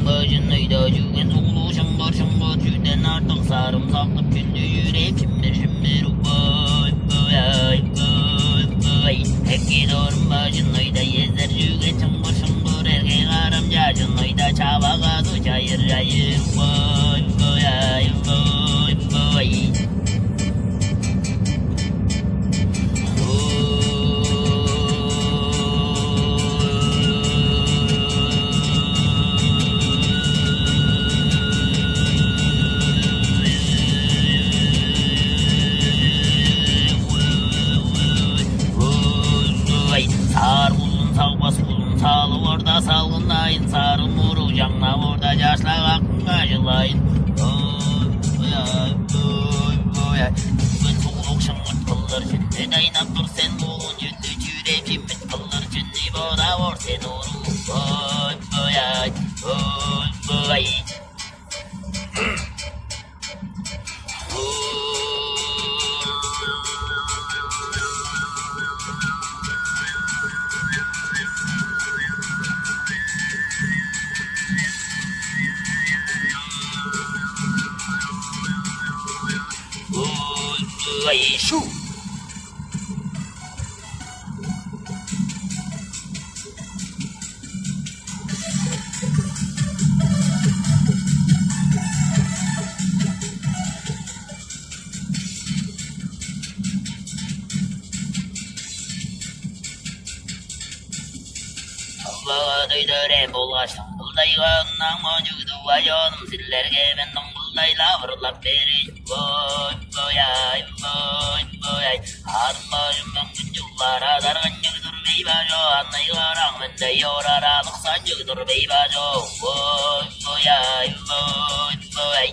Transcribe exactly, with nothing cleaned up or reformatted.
Бажын ойда чүген суглуг шыңгыр-шыңгыр, чүден артык сарым сактып, чүндү чүрээп, шиммир-шиммир, угбай, угбай, угбай, угбай. Эки дорум бажын ойда эзер чүген шыңгыр-шыңгыр, эрге карам чажын ойда чавага ду чайыр-чайыр, угбай, угбай, угбай, угбай. Саар кулун, сагбас кулун салып орда салгыннайын, сарым уруг чаңнап орда чашлак акынга чылайын. Ой, ой, ой, ой. Бүгүн суглук шыңгыт кылдыр чүнү дайнап тур сен, мугун чүнү чүреп чимит кылдыр чүнү бодап ор сен, уруу. Ой, ой, ай, ой, ой. Ой, ой, шу. Албага-дый төрээн болгаш, дыңгылдайга ынак мончуг тыва чонум, силерге мен дыңгылдай-ла ырлап берейн. Бой, бой, ай, бой, бой, ай. Адым бажым мөңгүн чуглар, адарган чыгдыр бей бажо, аннай караң мендей орар алыксан чыгдыр бей бажо. Бой, бой, ай, бой, бой, ай.